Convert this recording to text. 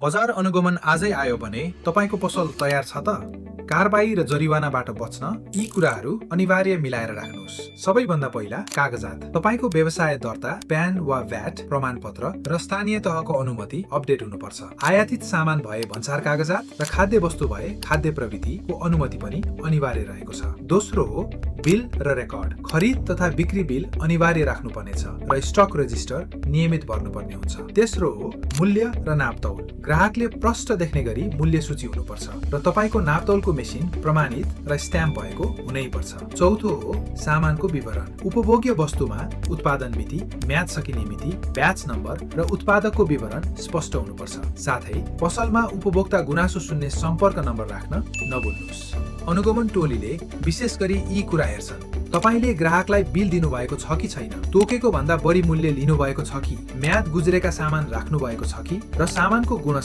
बजार अनुगमन आजै आयो भने तपाईको पसल तयार छ त? कारबाही र जरिवानाबाट बच्न यी कुराहरू अनिवार्य मिलाएर राख्नुहोस्। सबैभन्दा पहिला कागजात। तपाईको व्यवसाय दर्ता, प्यान वा भ्याट प्रमाणपत्र र स्थानीय तहको अनुमति अपडेट हुनुपर्छ। आयातित सामान भए भन्सार कागजात र खाद्य वस्तु भए खाद्य प्रविधिको अनुमति पनि अनिवार्य रहेको छ। दोस्रो हो बिल र रेकर्ड। खरिद तथा बिक्री बिल अनिवार्य राख्नुपर्नेछ र स्टक रजिस्टर नियमित भर्नुपर्ने हुन्छ। तेस्रो हो मूल्य र नापतौल। ग्राहकले प्रष्ट देख्ने गरी मूल्य सूची हुनुपर्छ र तपाईको नापतौलको मेसिन प्रमाणित र स्ट्याम्प भएको हुनैपर्छ। चौथो हो सामानको विवरण। उपभोग्य वस्तुमा उत्पादन मिति, म्याद सकिने मिति, ब्याच नम्बर र उत्पादकको विवरण स्पष्ट हुनुपर्छ। साथै पसलमा उपभोक्ता गुनासो सुन्ने सम्पर्क नम्बर राख्न नभुल्नुहोस्। अनुगमन टोलीले विशेष गरी यी कुरा हेर्छन्। तपाईले ग्राहकलाई बिल दिनुभएको छ कि छैन, तोकेको भन्दा बढी मूल्य लिनुभएको छ कि, म्याद गुज्रेका सामान राख्नु भएको छ कि र सामानको गुणस्तर